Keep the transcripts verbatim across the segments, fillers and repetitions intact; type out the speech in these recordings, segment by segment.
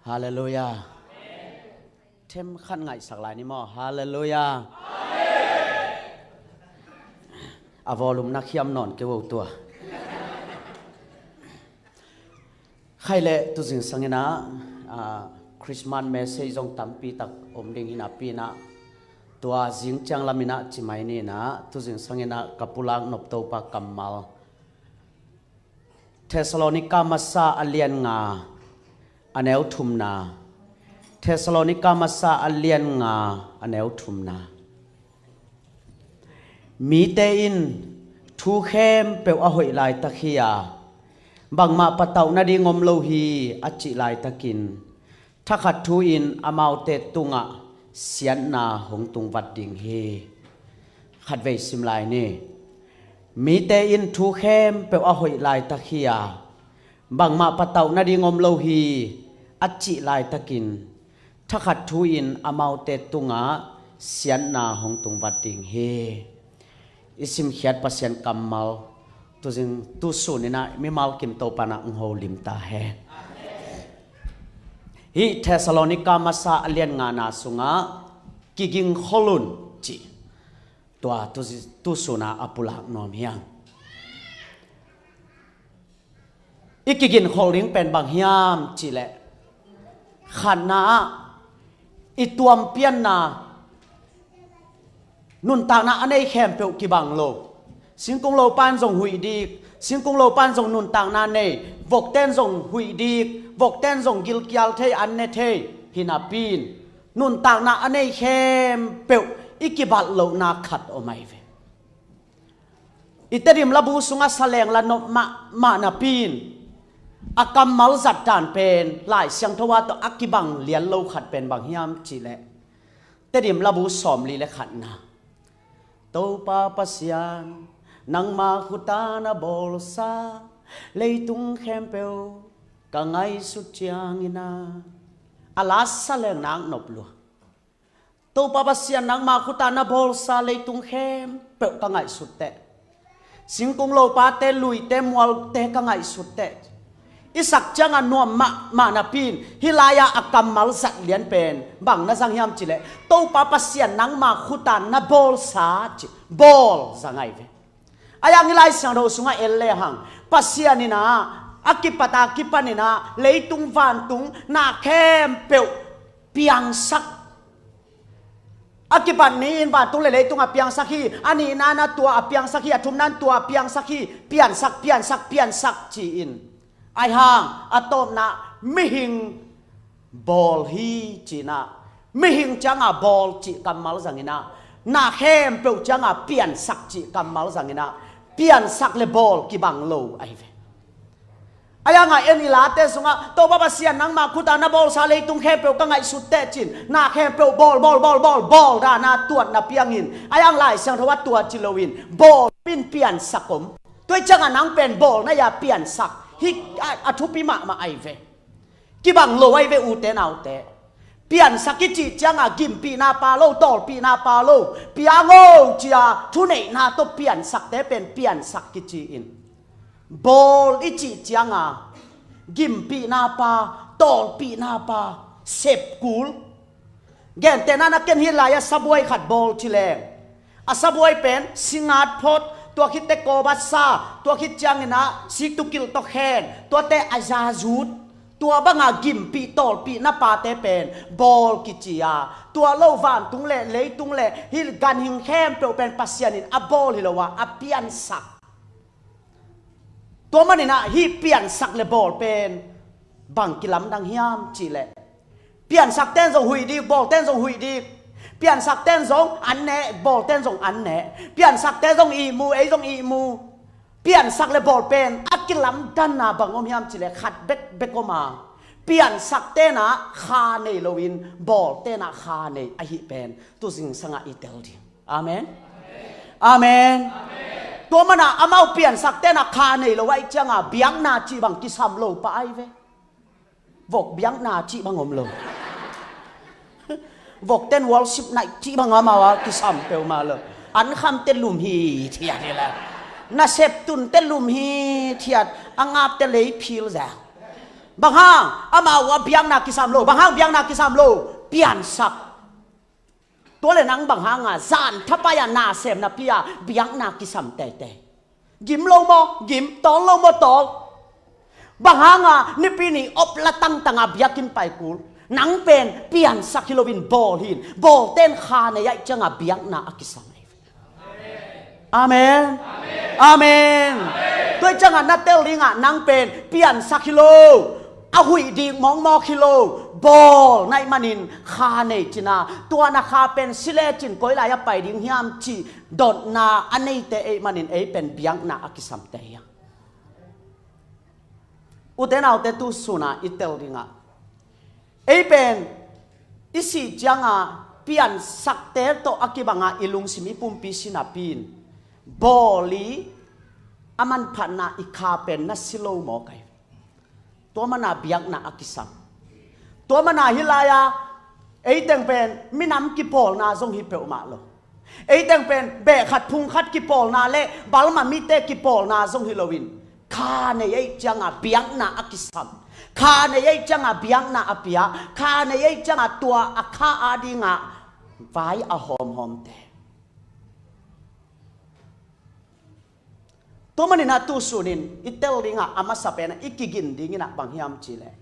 Halleluiah. Themkhat ngaihsak lai ni maw? Halleluiah. A volume na khiam nawn kei uh tua. Khaile, tuzing sangin ah, ah, Christmas message zong tampi tak om ding hi napi-in ah, tua zing ciang lamin ah ci mai ni in ah, tuzing sangin ah ka pulak nop Topa kammal. Thessalonika masa a lian nga, a neu thumna. Thessalonika masa a lian nga, a neu thumna. Mite in thu khempeuh a hoih laitak hi a, bangmah patauh nading om lo hi a cih laitakin, thakhat thu-in amaute tungah siatna hong tungvat ding hi. Khatvei sim lai ni. Mite in thu khempeuh a hoih laitak hi a, bangmah patauh nading om lo hi a cih laitakin, thakhat thu-in amaute tungah siatna hong tungvat ding hi. I simkhiat Pasian kammal, tuzing tusun in ah mimal kim Topa in ah hong holim ta hen. Hih Thessalonika masa a lian ngana sungah kigingkhol un cih, tua tuzi-, tusun ah a pulak nuam hi hang. I kigingkhol ding pen bang hiam cih leh, khatna ah i tuampianna, nuntakna a nei khempeuh kibang lo. Singkung lopa in zong huih dik, singkung lopa in zong nuntakna nei, vokte in zong huih dik, vokte in zong gilkial thei, an ne thei, hi napi-in nuntakna a nei khempeuh i kibat lohna khat om ahi ve. I Tedim labu sungah saleng la nop mahmah napi-in, a kammal zat dan pen Lai Siangtho ah tawh a kibang lian lo khat pen bang hiam cih leh, Tedim labu sawmli le khatna. Topa Pasian, nangma khut a na bawlsa leitung khempeuh ka ngaihsut ciangin ah, a la saleng nak nop lua. Topa Pasian, nangma khut a na bawlsa leitung khempeuh ka ngaihsut teh. Singkung lopate, luite, mualte ka ngaihsut teh. I sak ciangah nuam mahmah napi-in, hih lai-ah a kammal zat lian pen bang na zang hiam cih leh, Topa Pasian, nangma khut a na bawlsa cih, bawl zang ahi ve. Ahi hang i Lai Siangtho sungah en le hang, Pasian in ah, a kipat a kipan in ah leitung vantung na khempeuh piangsak. A kipat ni-in vantung le leitung a piangsak hi, a nihna in ah tua a piangsak hi, a thumna in tua a piangsak hi, piansak, piansak, piansak ci-in. Ahi hang a tawpna mihing bawl hi ci-in ah, mihing ciangah bawl cih kammal zang in ah, na khempeuh ciangah piansak cih kammal zang in ah, piansak le bawl kibang lo ahi ve. Ahi hangah en i late sungah, Topa Pasian, nangma khut a na bawlsa leitung khempeuh ka ngaihsut teh ci-in, na khempeuh bawl, bawl, bawl, bawl, bawl dan a tuatna piang in, ahi hang Lai Siangtho ah tua ci loin, bawl in piansak om. Tua hi ciangah nang pen bawl na hi a, piansak hi a, a thupi mahmah ahi ve. Kibang lo ahi ve, ute naute. Piansak kici ciangah gimpihna pha lo, tawlpihna pha lo, piang o ci-a thuneihna tawh piansakte pen piansak kici in, bawl i cih ciangah gimpihna pha, tawlpihna pha, sepkul. Gentehna-in ah ken hih lai-ah sabuai khat bawl ci leng, a sabuai pen singat phot, tua khit teh kawbat sa, tua khit ciangin ah siktukilh tawh khen, tuate a za zut, tua banga gimpih tawlpihna phate pen bawl kici a, tua lo vantung le leitung le hih ganhing khempeuh pen Pasian in a bawl hi lo a, a piansak. Tua manin ah hih piansak le bawl pen bang kilamdang hiam cih leh, piansakte in zong huih dik, bawlte in zong huih dik. Piansakte in zong an neh, bawlte in zong an neh. Piansakte zong ihmu, ei zong ihmu. Piansak le bawl pen a kilamdanna bang om hiam cih leh khat bekbek om a, piansakte in ah kha nei loin bawlte in ah kha nei ahih pen tuzing sangah i tel ding. Amen. Amen. Tua manin ah amau piansakte in ah kha nei lo ahih ciangah biakna cih bang kisam lo pah ahi ve. Vok biakna cih bang om lo. Vokte in worship night cih bang amau a kisam peuhmah lo. Ankhamte lum hithiat hi leh, nasep tunte lum hithiat, a ngapte lei phil zang. Bang hang amau a biakna kisam lo? Bang hang biakna kisam lo? Piansak. Tua le nang bang hanga zan thapai-a nasem napi-a biakna kisam teitei? Gim lo maw gim? Tawl lo maw tawl? Bang hanga nipi ni op la tangtanga biakinn pai kul? Nang pen piansak hi loin bawl hi in. Bawlten kha nei ahih cianga biakna a kisam hi. Amen. Amen. Tua ahih cianga na tel dingah nang pen piansak hi lo. A huih dik mawkmawk hi lo. Bawl na hih manin kha nei cina, tua na kha pen si lecin koi lai-ah pai ding hiam cih dotna a neite ei manin ei pen biakna a kisamte hi hang. Ute naute, tu suna i tel dingah ei pen i sih cianga piansakte tawh a kibanga i lungsim i pumpi sinapi in bawl i a manphatna i kha pen na si lo maw kai? Tua mana biakna a kisam. Tua mana hi lai-a eiteng pen minam kipawlna zong hi peuhmah lo. Eiteng pen beh khat phung khat kipawlna le balma mite kipawlna zong hi loin kha nei ahih cianga biakna a kisam. Kha nei ahih cianga biakna a pia. Kha nei ahih cianga tua a kha adinga vai a hawmhawmte. Tua maninah tu sunin i tel dingah a masa penah i kigin dinginah bang hiam cihleh,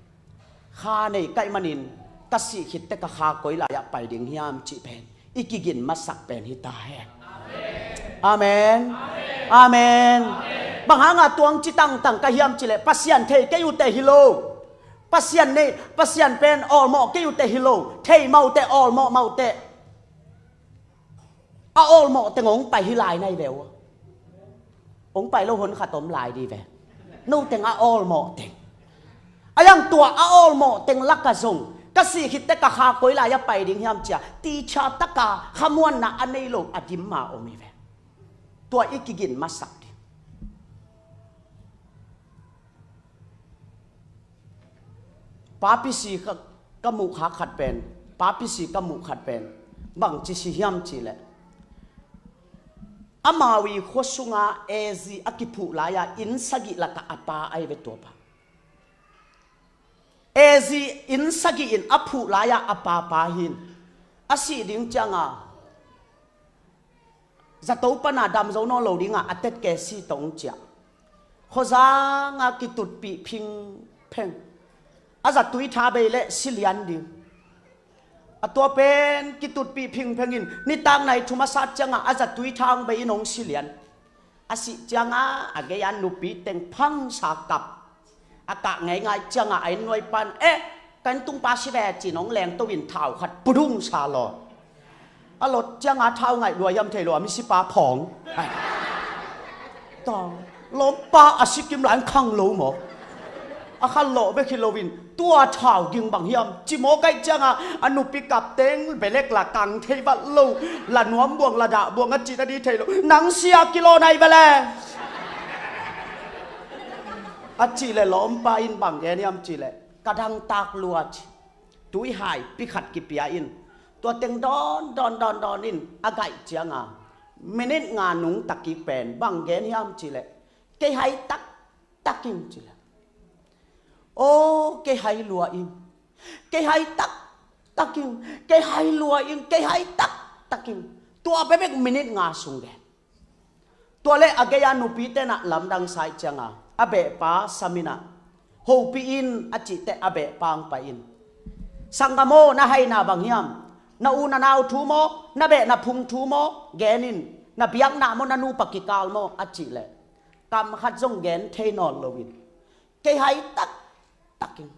kha nei kaih manin ka sih khitte ka kha koi lai-ah pai ding hiam cih pen i kigin masak pen hi ta hen. Amen. Amen. Bang hanga tuang ci tangtang ka hiam cihleh Pasian thei kei ute hi lo. Pasian nei, Pasian pen awlmawh kei ute hi lo. Thei maute, awlmawh maute. A awlmawh teng hong pai hi lai nai ve uh. Hong pai lo hon khat om lai di ve. No teng a awlmawh teng. A yang tua a awlmawh teng laka zong ka sih khitte ka kha koi lai-ah pai ding hiam cia ticha taka khamuanna a nei lo a dimma om hi ve. Tua i kigin masak ding. Papisi ka, ka muh kha khat pen, papisi ka muh khat pen bangci si hiam cihleh, amau i khua sunga ezi a kiphuh lai-a inn sagih lakah a pa ahi ve tua pa. Ezi inn sagih in a phuh lai-a a papa hin a sih ding cianga zato pana dam zo nawn lo dinga a tetke si tong ciah. Khuazanga kitutpih phingpheng. A zatui tha bei le si lian ding. A tua pen kitutpih phingpheng in nitak nai thum a sat cianga a zatui tha hong bei in hong si lian. A sih cianga a gei-a nupi teng phangsa kap. A kah ngeingai cianga a innnuai pan, eh, ka inntung pa si ve cin hong lengto in thau khat pudung sa law. A lot cianga thau ngaih lua hiam thei lo a misipa phawng. Hai. Tang lawmpa a sikim lai khang lo maw? A khan lawh bek hi loin tua thau ging bang hiam ci maw kaih cianga a nupi kap teng belek la kang thei vat lo. La nuam buang la dah buang a cih na di thei lo. Nang sia kilaw nai vele. A cih le lawmpa in bang gen hiam cih le ka dangtak lua ci. Tuihai pi khat kipia in tua teng dawn dawn dawn dawn in a gaih cianga minit nga nung takik pen bang gen hiam cih le kei hai tak takin cih le, aw kei hai lua in, kei hai tak takin, kei hai lua in, kei hai tak takin. Tua bebek minit nga sung gen. Tua le a gei-a nupi tenah lamdang sai cianga a behpa saminah hopih in a cihte a behpa ang pai in, sanggam aw, na haina bang hiam? Na u na nau thu maw? Na beh na phung thu maw? Gen in. Na biakna maw, na nupa kikal maw a cih le kam khat zong gen thei nawn loin kei hai tak takin,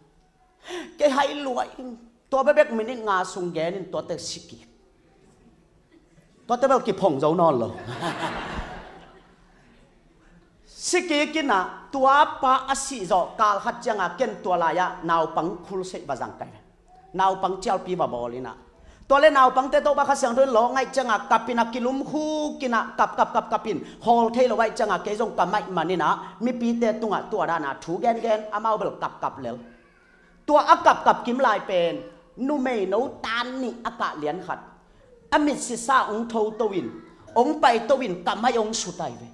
kei hai lua in. Tua bebek minit nga sung gen in tuate siki. Tuate bel kiphong zo nawn lo. Siki kinah tua pa a sih zawh kal khat cianga ken tua lai-ah naupang khulseih va zang kai. Naupang cialpi va bawl inah tua le naupangte tawh ba Kha Siangtho in lawh ngaih cianga kapin a kilum khu kinah kap kap kap kapin hawl thei lo aih cianga kei zong ka maih maninah mipite tungah tua dana thu gengen amau bel kapkap lel. Tua a kapkap kim lai pen numeino tan nih a kah lian khat a mitsisa ong tho to in ong pai to in ka maih ong sutai ve.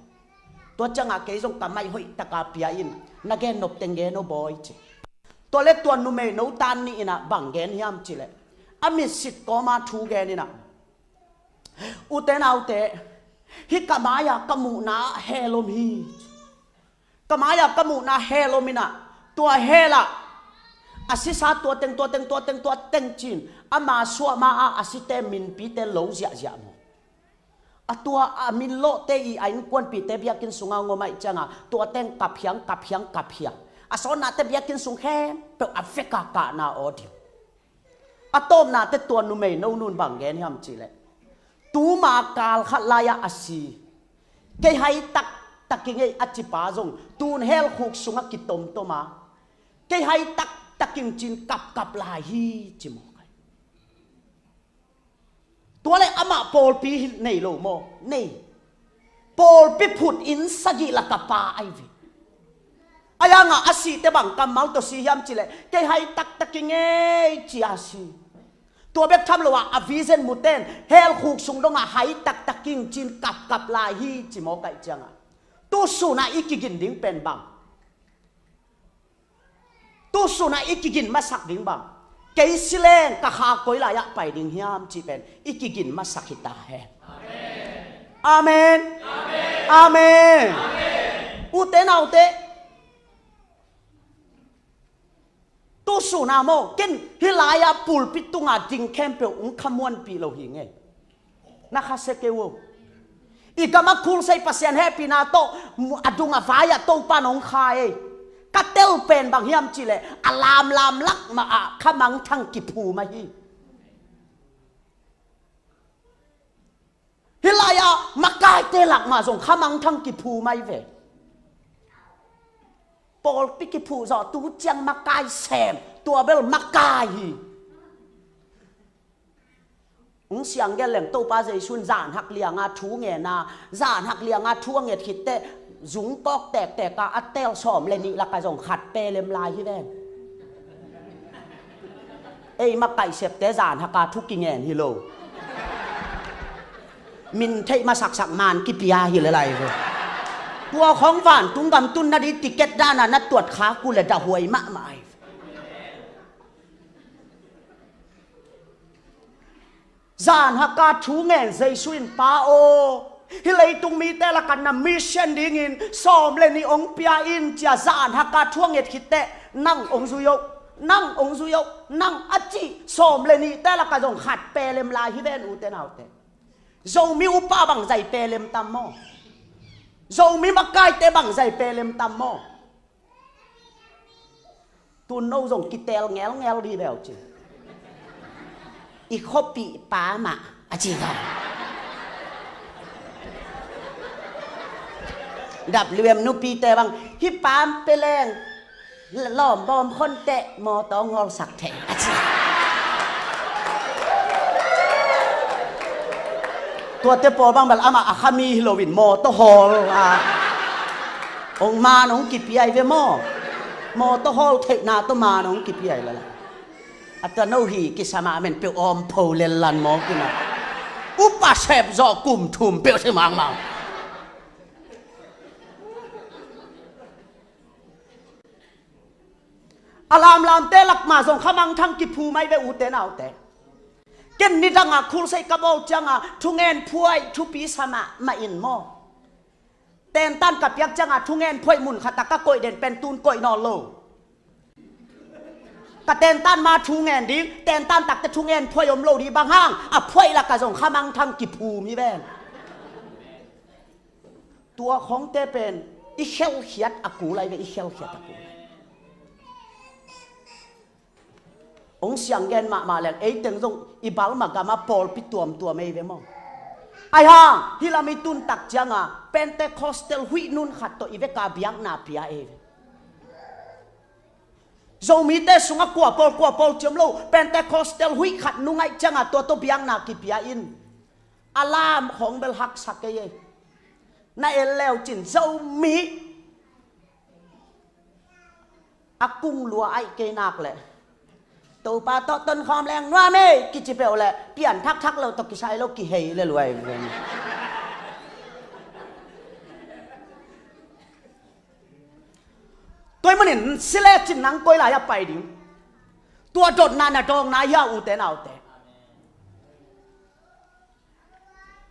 Tua cianga kei zong ka maih hoih taka pia in na gen nop teng gen aw bawi ci. Tua le tua numei no tan nih in ah bang gen hiam cih leh, a mitsit kawma thu gen in ah, ute naute, hih ka mai-ah ka muhna ah hell om hi. Ka mai-ah ka muhna hell om in ah, tua hell ah a sisa tua teng, tua teng, tua teng, tua teng ci-in ama suah ma-ah a site minpite lo ziahziah maw? A tua a min lawhte i a innkuanpihte biakinn sungah hong om ahih ciangah tua teng kap hiang, kap hiang, kap hiang. A sawnnate biakinn sung khempeuh a vek a kahna aw ding. A tawpnate tua numei no nu'n bang gen hiam cih leh, tuma kal khat lai-ah a si, kei hai taktak ing ei a cipa zong tun hell khuk sungah kitomtom a, kei hai taktak ing ci-in kapkap lai hi ci maw kai. Tua le amah pawlpi hi nei lo maw? Nei. Pawlpi phut inn sagih lak a pa ahi ve. A yang a a sihte bang kammal tawh si hiam cih leh, kei hai taktak ing ei ci-a si. Tua bek tham lo a, a vision muten hell khuk sung dongah hai taktak ing ci-in kapkap lai hi ci maw kai ciangah, tu sun a i kigin ding pen bang? Tu sun a i kigin masak ding bang? Kei si leng ka kha koi lai-ah pai ding hiam cih pen i kigin masak hi ta hen. Amen. Amen. Ute naute, tu sun a maw, ken hih lai-ah pulpit tungah ding khempeuh hong khamuanpih lo hi ing ei. Na khasia kei un. I gamah khulsei Pasian hehpihna tawh a dung a vai-ah Topa'n hong kha ei. Ka tel pen bang hiam cih leh, a lamlam lak mah ah khamangthang kiphum ahi. Hih lai-ah makaite lak mah zong khamangthang kiphum ahi ve. Pawlpi kiphuh zawh tu ciang makai sem, tua bel makai hi. Hong siang gen leng Topa Jesu in zanhak lianga thu ngen a, zanhak lianga thu a nget khit teh zungkawk tektek a, a tel sawm le nih lakah zong khat pelem lai hi ven. Ei makaih septe zanhak a thu kingen hi lo. Min theih masaksak man kipia hi le lai ve. Tua khawng vantung gam tunna ding ticket dan a na tuat khak uh le dah huai mahmah ai. Zanhak a thu ngen Jesu in, Pa aw, hih leitung mite lakah na mission dingin sawm le nih hong pia in ci-a zanhak a thu a nget khit teh, nang hong zui o, nang hong zui o, nang a cih sawm le nihte lakah zong khat pelem lai hi ven ute naute. Zomi upa bangzah i pelem tam maw? Zomi makaite bangzah i pelem tam maw? Tun no zong kitel ngelngel dih beuh ci. I khuapih pa mah a ci kha. W M nupite bang, hih pa pe leng lawmbawm khon teh mawtaw ngawlsak thei a ci. Tuate pawl bang bel amah a kha mi hi loin mawtaw hawl a, hong man hong kipia hi ve maw? Mawtaw hawl theihna tawh man hong kipia hi lala. A tua no hi kisam a men peuh awm pho lel lan maw kina. Upa sep zawh kum thum peuh si mangmang. A lamlamte lak mah zong khamangthang kiphum ahi ve ute naute. Ken nidang a khulsei ka bawl cianga thungen phuai thupi sa mahmah in maw? Tentan ka piak cianga thungen phuai mun khat a ka koih den pen tun koih nawn lo. Ka tentan ma thungen ding, tentan takte thungen phuai om lo ding, bang hang a phuai lakah zong khamangthang kiphum hi ven. Tua khawngte pen i khelkhiat a kul ahi ve, i khelkhiat a kul ahi. Hong siang gen mahmah leng, eiteng zong i balma gama pawlpi tuamtuam ei ve maw? Ahi hang hih lam i tun tak cianga Pentecostal huih nun khat tawh i veka biakna pia ei ve. Zomite sungah kua pawl kua pawl ciam lo, Pentecostal huih khat nungaih cianga tua tawh biakna kipia in. A lam khawng bel haksa kei ei. Na en leu cin Zomi a kung lua aih kei nak leh Topa tawh tonkhawm leng nuam ei kici peuh leh pian thakthak lo tawh kisai lo kihei le luai. Tua ahih manin si lecin nang koi lai-ah pai ding? Tua dotna na dawng nai hia, ute naute?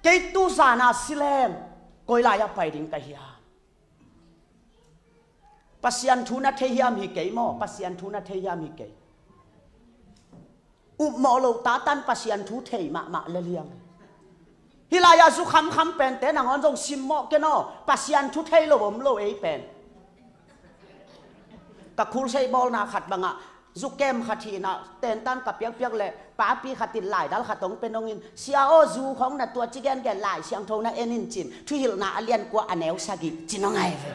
Kei tu zan-a si leng koi lai-ah pai ding ka hiam? Pasian thu na thei hiam hi kei maw? Pasian thu na thei hiam hi kei? Upmawh loh tatan Pasian thu thei mahmah lel hiam? Hih lai-ah zu khamkham pente nangawn zong simmawh ken aw. Pasian thu thei lo om lo ei pen. Ka khulsei bawlna khat bangah zu kem khat hi-in ah tentan ka piakpiak leh papi khat in laidal khat hong pia nong in, "Sia aw, zu khawng na tua ci gengen Lai Siangtho na en in," ci-in Thuhilhna a lian kua a neu sagih ci nong ai ve.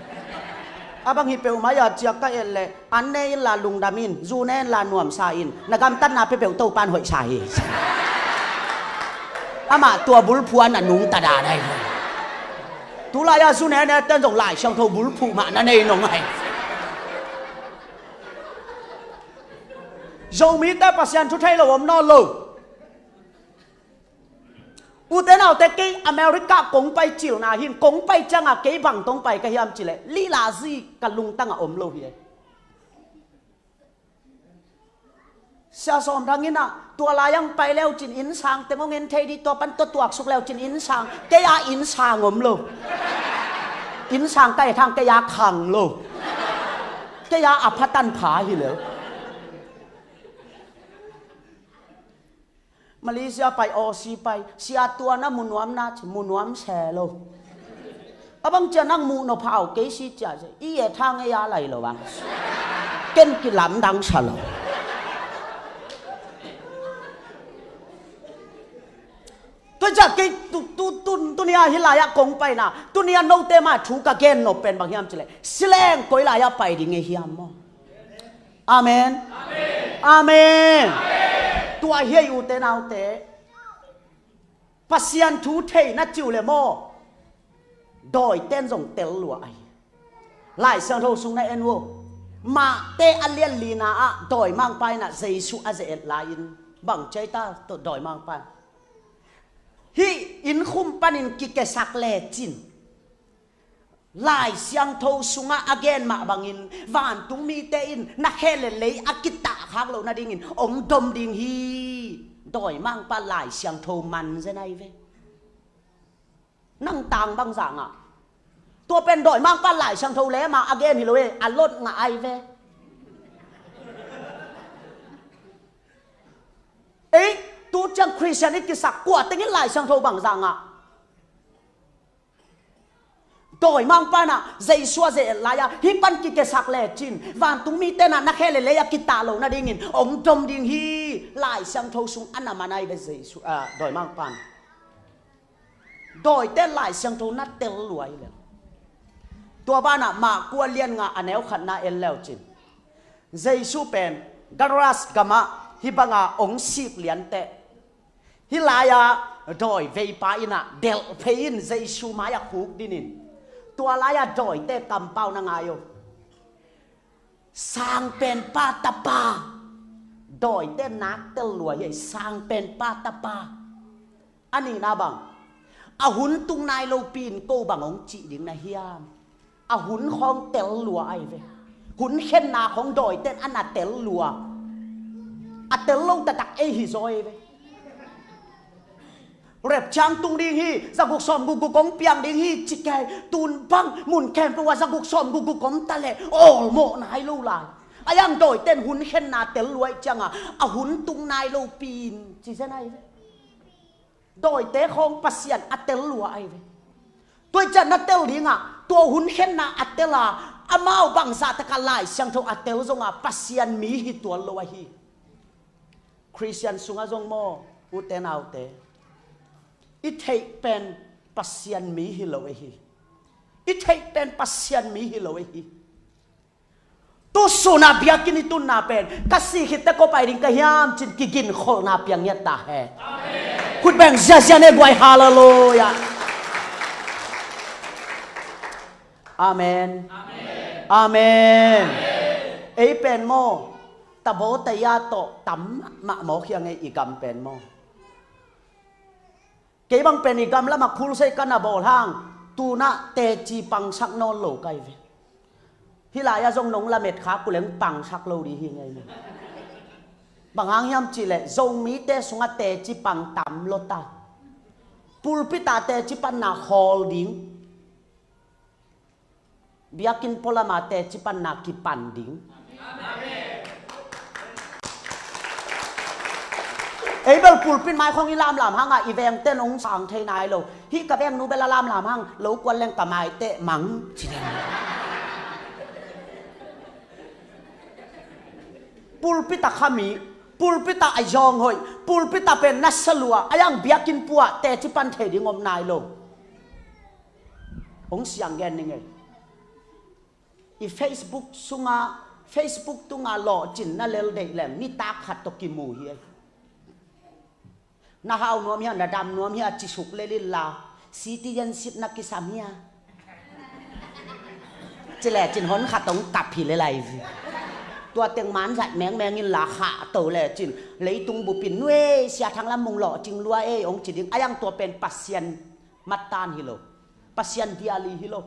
A bang hi peuhmah a, ciak ka et leh an ne inla lungdam in, zu ne inla nuamsa in, na gamtatna peuhpeuh Topa'n hoihsa hi. Amah tua bulphuh ah na nungta dan ai ve. Tulai-ah zu nene ten zong Lai Siangtho bulphuh mah na nei nong ai. Zomite Pasian thu thei lo om nawn lo. Ute naute, kei America kong pai cilna hi-in, kong pai ciangah kei bang tawh pai ka hiam cih leh, lilazi ka lungtangah om lo hi. Sia Sawm Thang in ah, tua lai-ah hong pai leucin innsang teng hong en thei dih, tua pan tua tuaksuk leucin innsang, kei-a innsang om lo. Innsang ka et hang kei-a khang lo. Kei-a a pha tan pha hi lel. Malaysia pai, Aussie pai, sia tua na mu nuam na ci, mu nuam se lo. A bang cia nang muh nop hau kei si cia, i et hang ei a lai lo bang. Ken kilamdang sa lo. Tua cia kei tu, tu, tu, tuni-a hih lai-ah kong paina, tuni-a note mah thu ka gen nop pen bang hiam cih leh, si leng koi lai-ah pai ding ei hiam maw? Amen. Amen. Tua hi ei, ute naute. Pasian thu thei na ci uh leh maw, dawiten zong tel lua ahi. Lai Siangtho sung na en uh. Mate a lian lina ah dawimangpa in ah Jesu a ze-et lai-in bang ci ei ta, tua dawimangpa in, hih innkhum panin kikesak lecin Lai Siangtho sungah a gen mah bangin, vantung mite in na khe le lei a kitahkhak loh nadingin hong dom ding hi. Dawimangpa Lai Siangtho man zen ahi ve. Nang tang bang zah ngah? Tua pen dawimangpa Lai Siangtho lem a a gen hi lo e, a lot ngah ahi ve. Ei, tu ciang Khristian i kisak kua teng in Lai Siangtho bang zah ngah? Dawimangpa in ah Jesu a ze-et lai-a hih pan kikesak lecin vantung mite in ah na khe le lei a kitah loh nadingin hong dom ding hi. Lai Siangtho sung a na man ahi ve Jesu, ah, dawimangpa in. Dawiten Lai Siangtho na tel lua hi lel. Tua banah Marku a lian nga a neu khatna en leucin, Jesu pen Gadaras gamah hih banga hong sik lianteh, hih lai-a dawi veipa in ah delh phei in Jesu mai-ah khukdin in, tua lai-a dawite kampau na ngai uh. Sangpenpa tapa. Dawite nak tel lua hi ei, sangpenpa tapa. A nihna bang, a hun tung nai lopi in ko bang hong cih ding na hiam? A hun khawng tel lua ahi ve. Hun khenna khawng dawiten a na tel lua. A tel lo taktak ei hi zaw ahi ve. Rapture tung ding hi, zaguk sawm gukguk hong piang ding hi ci kei, tun bang mun khempeuh ah zaguk sawm gukguk om ta leh awlmawh nai lo lai. A yang dawiten hun khenna tel lua ih cianga a hun tung nai lopi in ci zen ahi ve. Dawite khawng Pasian a tel lua ahi ve. Tua ih ciang na tel dingah tua hun khenna a tel a, amau bangzah takah Lai Siangtho a tel zonga Pasian mi hi tuan lo ahi. Khristian sungah zong maw, ute naute, i theih pen Pasian mi hi lo ei hi. I theih pen Pasian mi hi lo ei hi. Tusun a biakinn i tunna pen ka sih khitteh kua pai ding ka hiam cin kiginkholhna piang ngiat ta hen. Khut beng ziazia ne guai, halleluiah. Amen. Amen. Ei pen maw, tabaw taya tawh tam mahmawk hiang ei, i gam pen maw. Kei bang pen i gam lamah khulsei ka na bawl hang, tunah teci pangsak nawn lo ka hi ve. Hih lai-ah zong nong lamet khak uh leng pangsak lo ding hi ngei maw. Bang hang hiam cihleh Zomite sungah teci pang tam lota. Pulpit ah teci panna khawl ding. Biakinn pualam ah teci panna kipan ding. Ei bel pulpit mai khawng i lamlam hangah i vengten hong sang thei nai lo. Hih ka vengnu bel a lamlam hang lo kuan leng ka maiteh mang ci leng. Pulpit ah khami, pulpit ah a zawng hoih, pulpit ah pen nasa lua, a yang biakinn puah teci pan thei ding om nai lo. Hong siang gen ning ei. I Facebook sungah, Facebook tungah lawhcin na lel deih leng nitak khat tawh kimu hi ei. Na hau nuam hia, na dam nuam hia, cisuk lel inla, citizenship na kisam hia. Ci lecin hon khat hong kap hi lel lai vi. Tua teng man zat mengmeng inla khahto lecin leitung bupin nuei Sia Thang Lam Mung lawhcing lua ei hong ci ding. A yang tua pen Pasian mattan hi lo. Pasian diali hi lo.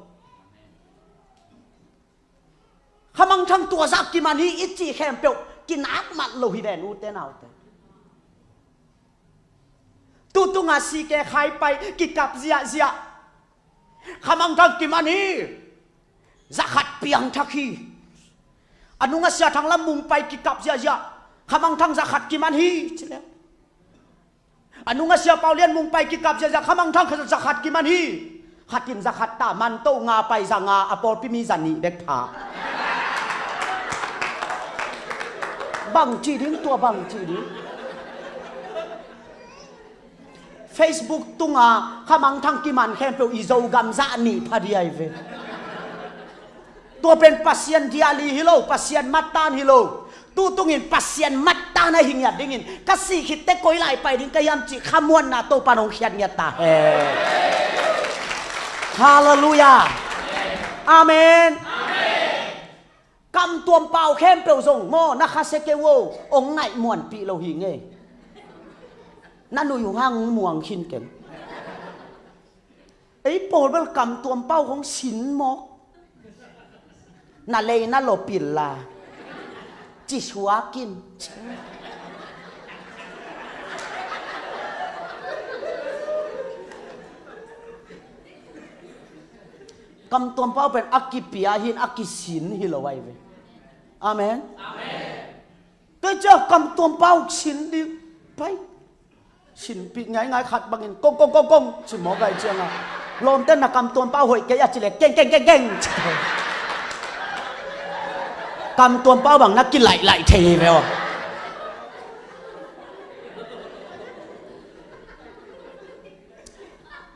Khamangthang tua zah kiman hi i cih khempeuh kinak mat lo hi ven ute naute. Tutunga sike khai pai kikap ziahziah. Khamangthang kiman hi. Zakhat piangthak hi. A nunga Sia Thang Lam Mung pai kikap ziahziah. Khamangthang zakhat kiman hi ci leng. A nunga Sia Pau Lian Mung pai kikap ziahziah, khamangthang khat zakhat kiman hi. Khat in zakhat ta, manto nga pai za nga, a pawlpi mi za nih bek pha. Bang ci ding tua, bang ci ding. Facebook tunga khamangthang kiman khempeuh i Zogam za nih pha ding ai ve. Tua pen Pasian diali hi lo, Pasian mattan hi lo. Tutungin Pasian mattan ahi ngiat dingin ka sih khitte koi lai pai ding ka hiam cih khamuanna Topan hong khiat ngiat ta hen. Halleluiah. Amen. Kamtuam pau khempeuh zong maw na khasia kei uh, hong ngaih muanpih lo hi ngei. Na nuih uh hang muang khin ken. Ei pawl bel kamtuam pau hong sin mawk. Na lei na lopil la. Ci suakin. Kamtuam pau pen a kipia hin a kisin hi lo ai ve. Amen. Amen. Tua cia kamtuam pau sin ding pai. Sinpih ngaingai khat bangin kong kong kong kong ci mawk ai cianga lawmte na kamtuam pau hoih kei a ci le keng keng keng keng ci. Kamtuam pau bang na kilaih laih thei hi ve aw.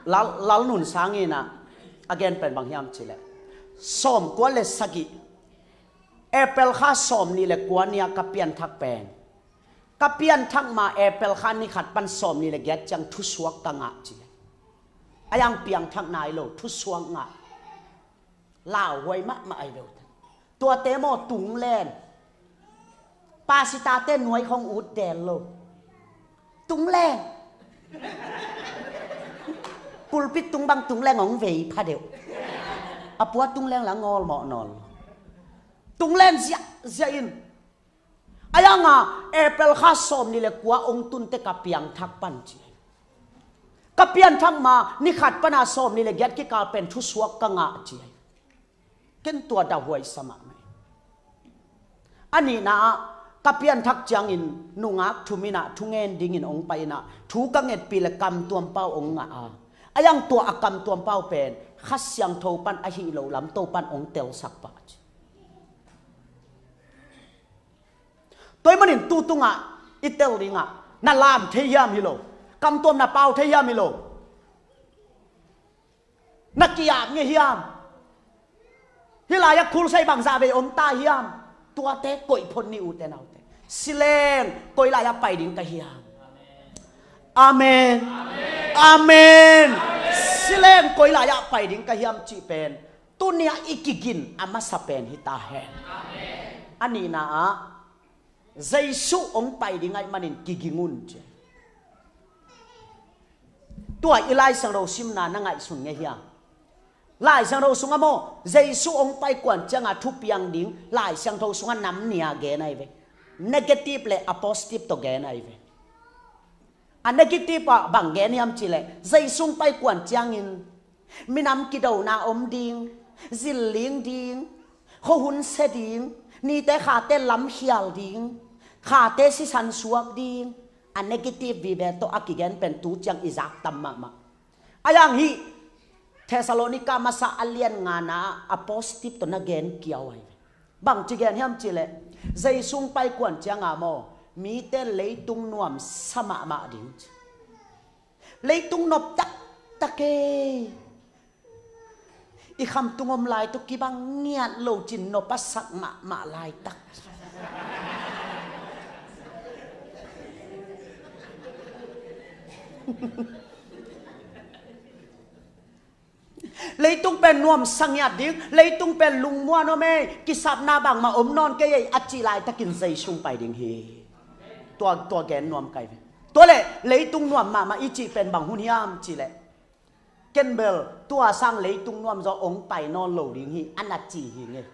Lal, Lal Nun Sang in ah a gen pen bang hiam ci le sawm kua le sagih April kha sawm nih le kua ni-a ka pianthak pen ka pianthak ma April kha ni khat pan sawm nih le giat ciang thusuak ka ngah ci. A yang piangthak nai lo thusuak ngah. Lauhuai mahmah ai lo. Tuate maw tunglen. Pasitate nuai khong ut del lo. Tunglen. Pulpit tung bang tunglen hong vei pha deuh. A pua tunglen la ngawl mawh nawl. Tunglen ziah ziah in. A yanga April kha sawm nih le kua ong tunte ka piangthak pan ci. Ka pianthak ma ni khat pana sawm nih le giat kikal pen thusuak ka ngah ci. Ken tua dahuai sa mahmah. A nihna ah ka pianthak ciangin nungak thum inah thungen dingin ong pai inah thu ka ngetpih le kamtuam pau ong ngah a. A yang tua a kamtuam pau pen Kha Siangtho pan ahi lo lam to pan ong telsak pah ci. Tua ahih manin tu tungah i tel dingah na lam thei hiam hi lo. Kamtuam na pau thei hiam hi lo. Na ki-ap ngei hiam. Hih lai-ah khulsai bangzah vei om ta hiam. Tuate koih phot ni ute naute. Sileng koi lai-ah pai ding ka hiam. Amen. Amen. Sileng koi lai-ah pai ding ka hiam cih pen tuni-ah i kigin a masa pen hi ta hen. A nihna ah Jesu hong pai ding ahih manin kiging un ci. Tua i Lai Siangtho simna na ngaihsun ngei hiam. Lai Siangtho sungah maw, Jesu hong paikuan cianga thupiang ding Lai Siangtho sungah nam nih a gen ahi ve. Negative le a positive tawh gen ahi ve. A negative ah bang gen hiam cihleh, Jesu hong paikuan ciangin minam kidona om ding, zilling ding, khuahun se ding, nite khate lamkhial ding, khate sisan suak ding. A negative vive tawh a kigen pen tu ciang i zak tam mahmah. A yang hih Thessalonika masa a lian ngana a positive tawh na gen kiau ahi ve. Bang ci gen hiam cihleh, Jesu hong paikuan cianga maw, mite leitung nuamsa mahmah ding ci. Leitung nop taktak e. I khamtung om lai tawh kibang ngiat lo cin nop a sak mahmah laitak. Leitung pen nuamsa ngiat ding, leitung pen lungmuan om ei, kisapna bangmah om nawn kei ei a cih laitakin Jesu hong pai ding hi. Tua, tua gen nuam kai ve. Tua leh leitung nuam mahmah i cih pen bang hun hiam cihleh, ken bel tua sang leitung nuam zaw hong pai nawn lo ding hi a na ci hi ngei.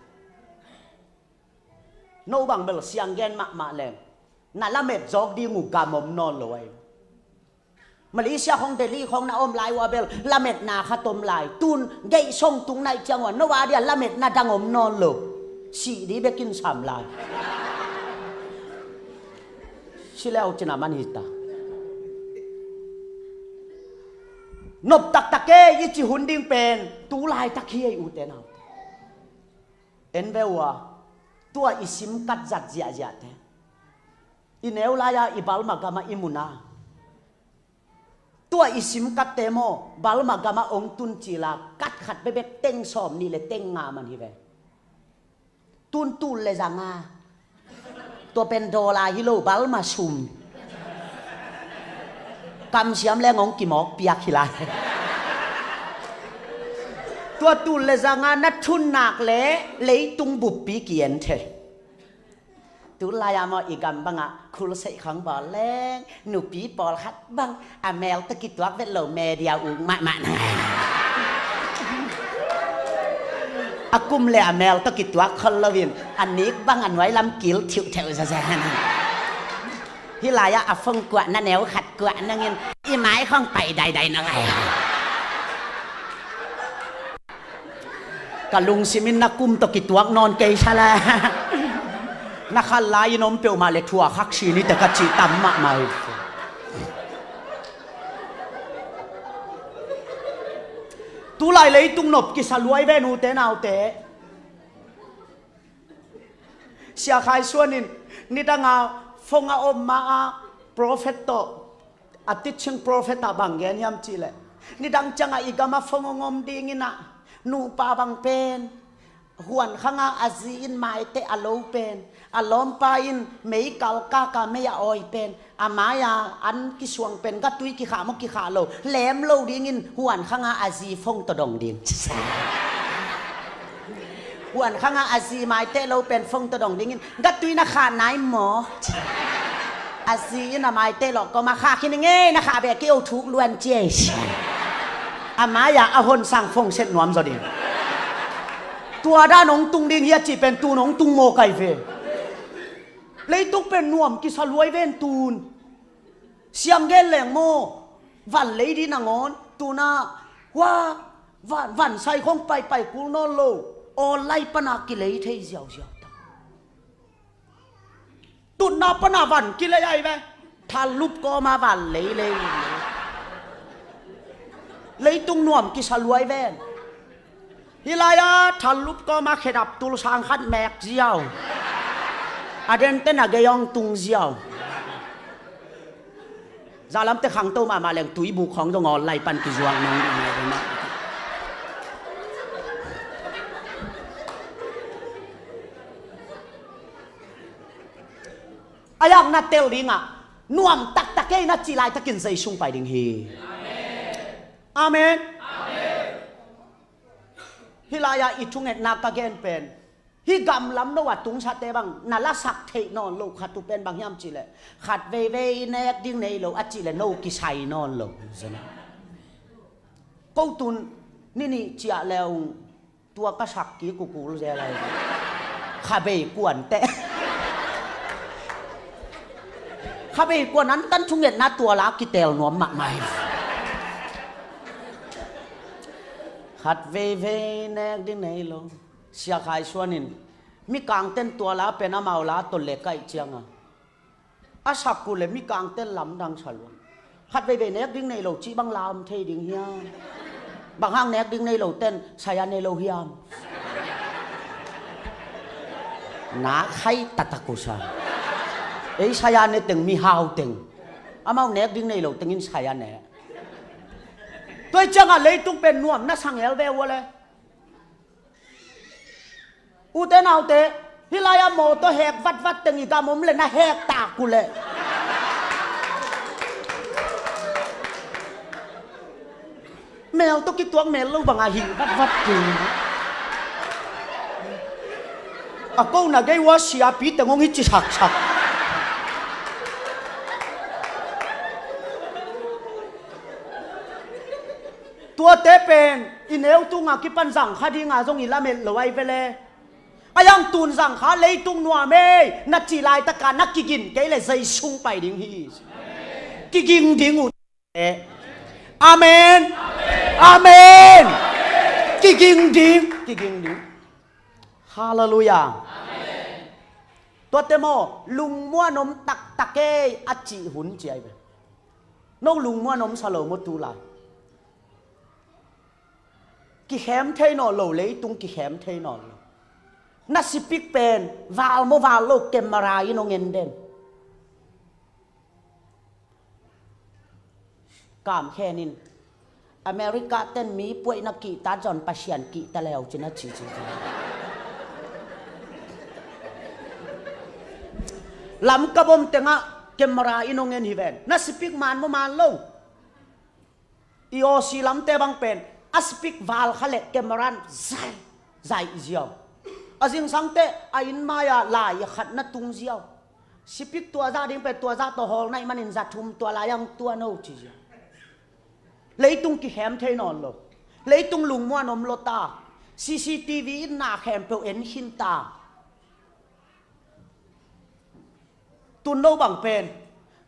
No bang bel siang gen mahmah leng, na lamet zawk ding uh gam om nawn lo ahi. Malaysia khong Delhi khong na om lai uh a bel lametna khat om lai. Tun geih song tung naih ciang uh a no a dia lametna dang om nawn lo. Sih ding bekin sam lai. Si leu cina man hita. Nop taktak e i ci hun ding pen tu laitak hi ei, ute naute. En ve uh a, tua i sim kat zat ziahziahte, i neu lai-a i Burma gamah i muna, tua i sim katte maw, Burma gamah hong tun cila kat khat bekbek teng sawm nih le teng nga man hi ve. Tun tul le zanga, tua pen dollar hi lo, Burma sum. Kamsiam leng hong kimawk piak hi lai. Tua tul le zanga na thun nak le leitung buppi ki-en thei. Tulai-a maw i gam bangah khulseih khong bawl leng nupi pawlkhat bang a mel tawh kituak vet lo, media uk mahmah na ngai. A kum le a mel tawh kituak khol loin a nik bang a nuai lam kil thiuhtheuh zazen. Hih lai-ah a phone kuah na neu khat kuah nangin i mai khong pai daidai na ngai. Ka lungsim in na kum tawh kituak nawn kei sa le. Na khan lai-in om peuhmah le thua khak si ni teh ka cih tam mahmah hi. Tulai leitung nop kisa luai ve, nute naute. Sia Khai Suan in nidanga phone a om ma-a prophet tawh, a teaching prophet ah bang gen hiam cihleh, nidang ciangah i gamah phone hong om dingin ah, nupa bang pen huan khanga a zi in maiteh a lo pen, a lawmpa in mei kalkaka mei a awi pen, a mai-a an kisuang pen gatui kikhah maw kikhah lo, lem lo dingin huan khanga a zi phone tawh dong ding. Huan khanga a zi maiteh lo pen phone tawh dong dingin, gatui na khah nai maw? A zi in a maiteh lawh kawma, khah khin ing ei, na khah beh kei o, thuk luan ci ei. A mai-a a hon sang phone set nuam zaw ding. Tua dan hong tung ding hi a cih pen tun hong tung maw kai ve. Leitung pen nuam kisa luai ven tun. Siam gen leng maw, van lei dih nangawn, tuna hua van, van sai khong paipai kul nawn lo, online pana kilei thei ziauziau ta. Tutna pana van kilei ai ve, thallup kawma van lei lei. Leitung nuam kisa luai ven. Hih lai-a thallup kawma khedap tul sang khat mek ziau. A dente na gei hong tung ziau. Zalamte khangto mahmah leng tuibuk khawng zong online pan kizuak nong ding. A yak na tel dingah nuam taktak ei na cih laitakin Jesu hong pai ding hi. Amen. Hih lai-ah i thungetna ka gen pen, hih gamlam no a tungsate bang na lasak theih nawn lo khat uh pen bang hiam cihleh, khat veivei nek ding nei lo a cihleh no kisai nawn lo. Ko tun Ni nih ciah le ung, tua ka sak kik uh kul zel lai. Khabei kuan teh. Khabei kuan antan thungetna tua la kitel nuam mahmah hi. Khat veivei nek ding nei lo. Sia Khai Suan in, mikangten tua la pen amau la tawh lek ahih cianga, a sak uh le mikangten lamdang sa lua. Khat veivei nek ding nei lo cih bang la om thei ding hiam? Bang hang nek ding nei lo ten saya ne lo hiam? Na khai taktak uh sa. Ei saya ne teng mihau teng. Amau nek ding nei lo tengin saya ne. Tua ahih cianga leitung pen nuam na sa ngel ve ua le. Ute naute, hih lai-ah mawtaw hek vatvat teng i gam om le na hek tak uh leh. Mel tawh kituak mel lo bangah hih vatvat teng. A ko na gei ua siapi teng hong hi ci saksak. Tuate pen i neu tunga kipan zangkha dinga zong i lamet lo ai vele. A yang tun zangkha leitung nuam ei na cih laitaka na kigin kei le zei sung pai ding hi. Kiging ding uh. Amen. Amen. Kiging ding. Kiging ding. Halleluiah. Tuate maw lungmuan om taktak ei a cih hun ci ai ve. No lungmuan om sa lo maw tu lai? Kikhem thei nawn lo, leitung kikhem thei nawn lo. Na sipik pen val maw val lo, camera in hong en den. Kamkhen in America ten mi puaihna kihta zon Pasian kihta leu cin a ci ci ci. Lamkap om tengah camera in hong en hi ven. Na sipik man maw man lo? I Aussie lamte bang pen a sipik val kha le camera in zai zai ziau. A zingsangte a inn mai-ah lai a khat na tung ziau. Sipik tua zah ding pen tua zah tawh hawl naih manin za thum tua lai ang tua no ci ziau. Leitung kikhem thei nawn lo. Leitung lungmuan om lo ta. C C T V in na khempeuh en khin ta. Tun no bang pen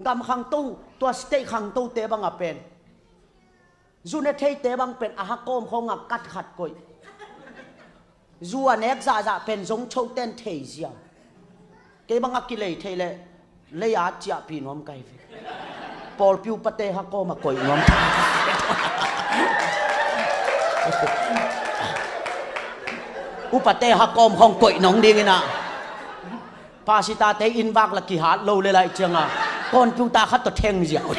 gam khangto, tua state khangtote banga pen zu ne theite bang pen a hakawm khawngah kat khat koih. Zu a nek zahzah pen zong choten thei ziau. Kei bang a kilei thei leh lei a ciahpih nuam kai ve. Pawlpi upate hakawm a koih nuam. Upate hakawm khawng koih nong dingin ah. Pasitate inn vak la kihat lo le laih cianga computer khat tawh theng ziau.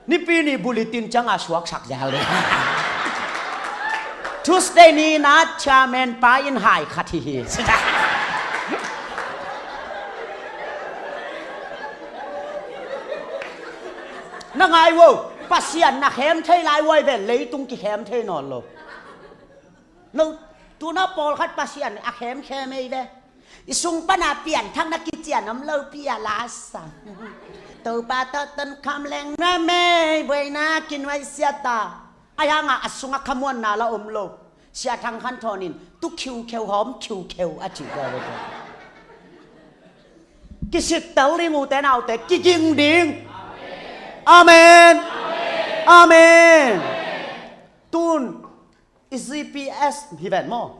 Nipi ni bulletin cianga suaksak ziau le. Tuesday ni na chairman pa in hai khat hi hi. Na ngai vo, Pasian na khem thei lai uai ve, leitung kikhem thei nawn lo. No, tuna pawlkhat Pasian a khemkhem ei ve. I sung pana pianthak na kician om lopi a la sang. Topa tawh tonkham leng na mei buaina kinuai siata. A yanga a sunga khamuanna la om lo. Sia Thang Khan Thawnin tu khiukheu hawm khiukheu a cih ko lo. Kisittel ding ute naute kiging ding. Amen. Amen. Tun i G P S hi ven maw?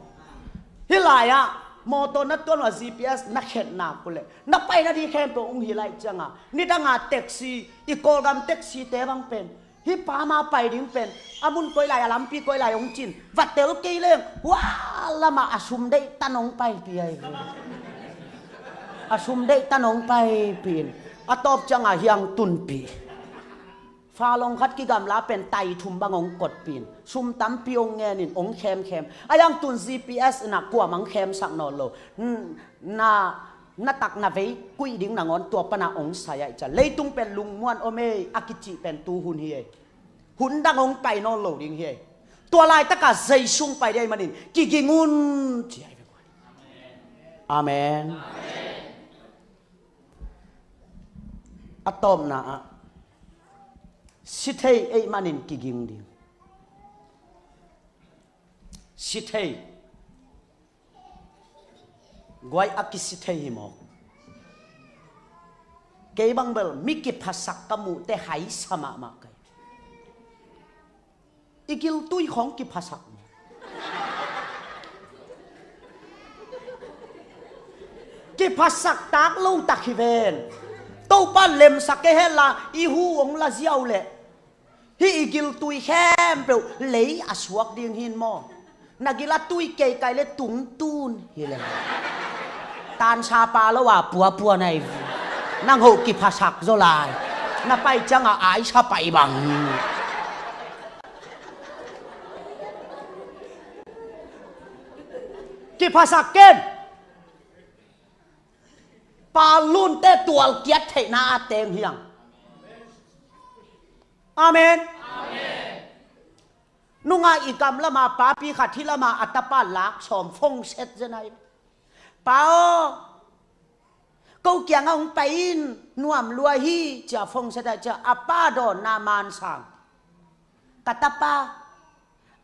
Hih lai-ah mawtaw na tuan uh a G P S na khetna kuleh na paina dih khempeuh hong hi laih cianga nidanga taxi, i Kawlgam taxi-te bang pen hih pa ma pai ding pen a mun koi lai a lampi koi lai hong cin va tel kei leng hua lamah a sum deih tan hong paipih ahi ve. A sum deih tan hong paipih in a tawp cianga hiang tunpih. Fa long khat kigamla pen tai thum bang hong kotpih in sum tampi hong ngenin hong khemkhem a, yang tun G P S inah kuamah hong khemsak nawn lo. Na, na tak na vei kuih ding nangawn tua pana hong sai aih cia leitung pen lungmuan om ei a kicih pen tu hun hi ei. Hun dang hong pai nawn lo ding hi ei. Tua laitaka zei sung pai dih aih manin kiging un ci aih ve. Amen. A tawpna ah Si thei ei manin kiging ding. Si thei. Guai a kisi thei hi mawk. Kei bang bel mi kiphasak ka muhte haisa mahmah kai. I giltui khawng kiphasak. Kiphasak tak lo tak hi ven. Topa lemsak kei hen la i hu hong la ziau leh hih i giltui khempeuh lei a suak ding hin maw? Na gil a tui kei kai le tungtun hi le. Tansa pa lo a puapua nai. Nang hoh kiphasak zaw lai. Na pai ciangah aisa pai bang. Kiphasak ken. Palunte tualkiat theihna a teng hiang. Amen. Nunga i kam lama papi khat hi lama a tapa lak sawm phone set zenai. Pa aw, ko kiangah hong pai in, nuam lua hi, cia phone set ai cia a pa dawnna mansang. Ka tapa,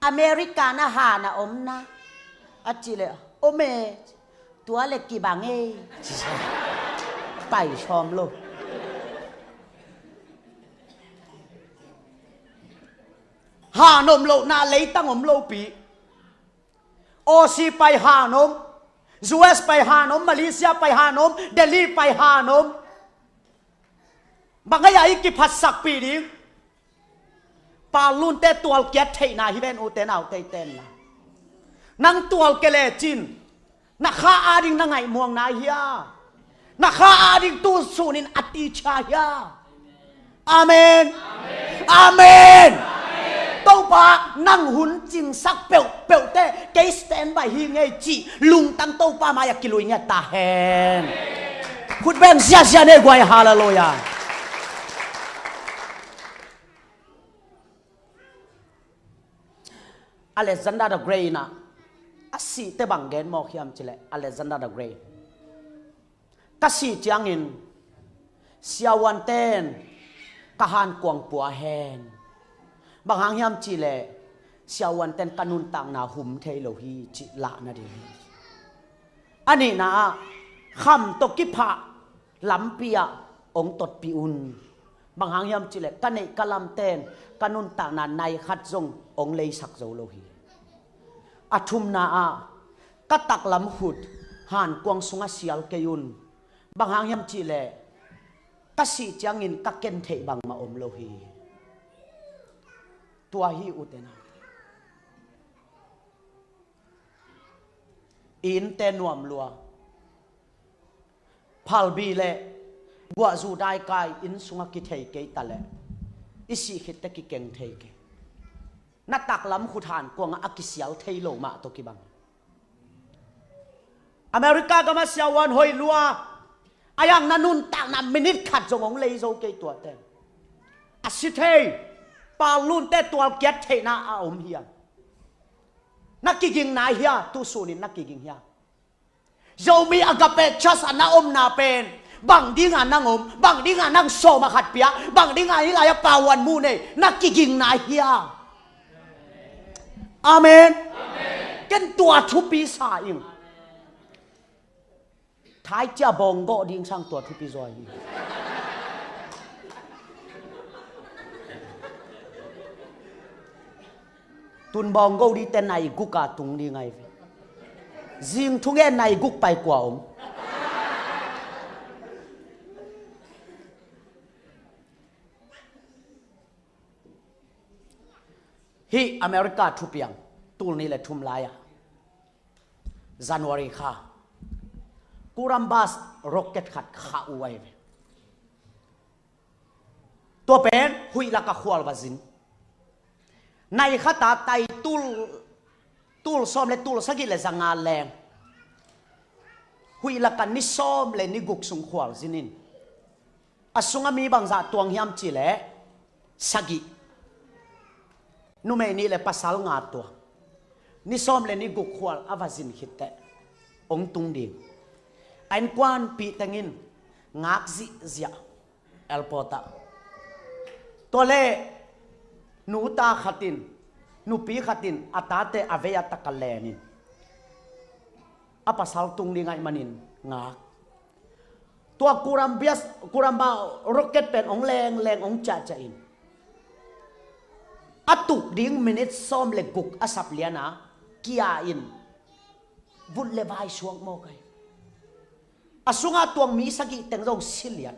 America na han a om na a ci le om e, tua le kibang e. Pai sawm lo. Han om lo na leitang om lo pi. Aussie pai han om, U S pai han om, Malaysia pai han om, Delhi pai han om. Bang ai a i kiphatsakpih ding. Palunte tualkiat theihna hi ven ute naute i tenna. Nang tualkia lecin na kha ading na ngaihmuang nai hia? Na kha ading tu sunin a ticia hia? Amen. Amen. Topa nang hun cingsak peuhpeuhte kei standby hi ngei cih lungtang Topa mai-ah kilui ngiat ta hen. Khut beng ziazia nei guai, halleluiah. Alexander the Great in ah a sihte bang gen mawk hiam cileh, Alexander the Great, ka sih ciangin siavuanten ka hankuang pua hen. Bang hang hiam cihleh siavuanten ka nuntakna hum thei lo hi cih lahna ding hi. A nihna ah kham tawh kiphah lampi ah hong totpih un. Bang hang hiam cihleh ka neih ka lamten ka nuntakna nai khat zong hong leisak zo lo hi. A thumna ah ka taklam khut hankuang sungah sial kei un. Bang hang hiam cihleh ka sih ciangin ka ken theih bangmah om lo hi. Tua hi ute naute. I innte nuam lua. Phalbi le guahzu daikai inn sungah kithei kei taleh i sih khitte kikeng thei kei. Na taklam khut hankuangah a kisial thei lo mah tawh kibang. America gamah siavuan hoih lua a, a yang na nuntakna minute khat zong hong lei zo kei tuate. A si thei, palunte tualkiat theihna a om hiam? Na kiging nai hia? Tu sunin na kiging hia? Zomi Agape Church a na omna pen bang dinga nang om, bang dinga nang sawm a khat pia, bang dinga hih lai-ah pauan mu nei, na kiging nai hia? Amen. Ken tua thupi sa ing. Thaicia bawng gawh ding sang tua thupi zaw hi. Tun bawng gawh dingte nai guk a tung ding ahi ve. Zing thungen nai guk pai kua om. Hih America thupiang tul nih le thum lai-ah January kha Columbus rocket khat khah uh ahi ve. Tua pen huih lakah khual va zin. Nai khat a tai tul, tul sawm le tul sagih le zanga leng huih lakah ni sawm le ni guk sung khual zin in. A sungah mi bangzah tuang hiam cihleh sagih. Numei nih le pasal nga tuang. Ni sawm le ni guk khual a va zin khitteh hong tung ding. A innkuanpih teng in ngak zihziah airport ah. Tua leh nuta khatin, nupi khatin a tate a vei a taka lenin a pasal tung ding ahih manin ngak. Tua Columbia, Columbia rocket pen hong lengleng hong ciahciah in a tuk ding minit sawm le guk a sap liana kia in vut le vai suak mawk ai. A sunga tuang mi sagih teng zong si lian.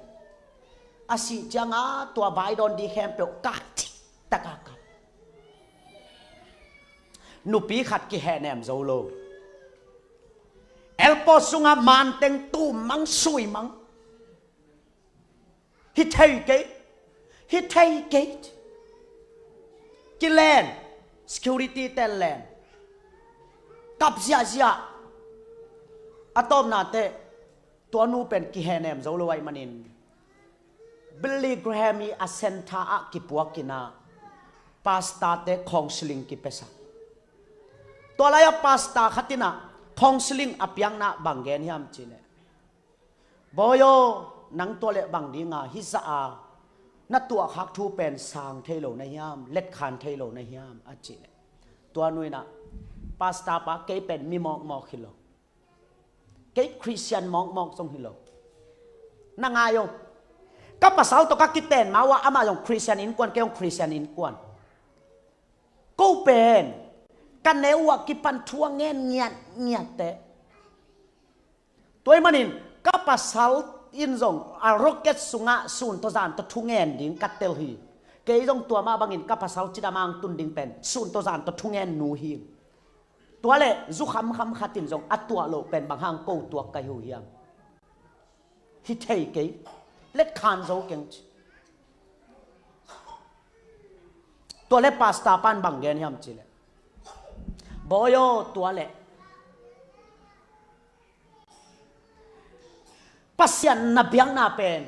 A sih cianga tua vai dawn ding khempeuh kah cik taka kap. Nupi khat kihehnem zo lo. Airport sunga manteng tum mang sui mang. Hi thei kei. Hi thei kei. Kilen. Security ten len. Kap ziahziah. A tawpna teh tua nu pen kihehnem zo lo ahih manin Billy Graham i a center ah kipuak in ah pastor te counseling kipiasak. Tua lai-ah pastor khat in ah counseling a piakna bang gen hiam cih leh, "Bawi aw, nang tua leh bang dinga hih zah a na tuahkhak thu pen sang thei lo na hiam, letkhan thei lo na hiam?" a cih leh, tua nu in ah, "Pastor pa, kei pen mi mawkmawk hi lo. Kei Christian mawkmawk zong hi lo. Na ngai aw. Ka pasal tawh ka kiten ma uh ah amah zong Christian innkuan, kei zong Christian innkuan. Ko pen ka neu uh ah kipan thu a ngen ngiatngiat teh. Tua ahih manin ka pasal in zong a rocket sungah sun tawh zan tawh thu ngen ding ka tel hi. Kei zong tua mah bangin ka pasal cidam a hong tun ding pen sun tawh zan tawh thu ngen nu hi. Tua leh zu khamkham khat in zong a tuah loh pen bang hang ko tuak ka hi uh hiam? Hi thei kei. Letkhan zo keng," ci. Tua leh pastor pan bang gen hiam cih leh, "Bawi aw, tua leh Pasian na biakna pen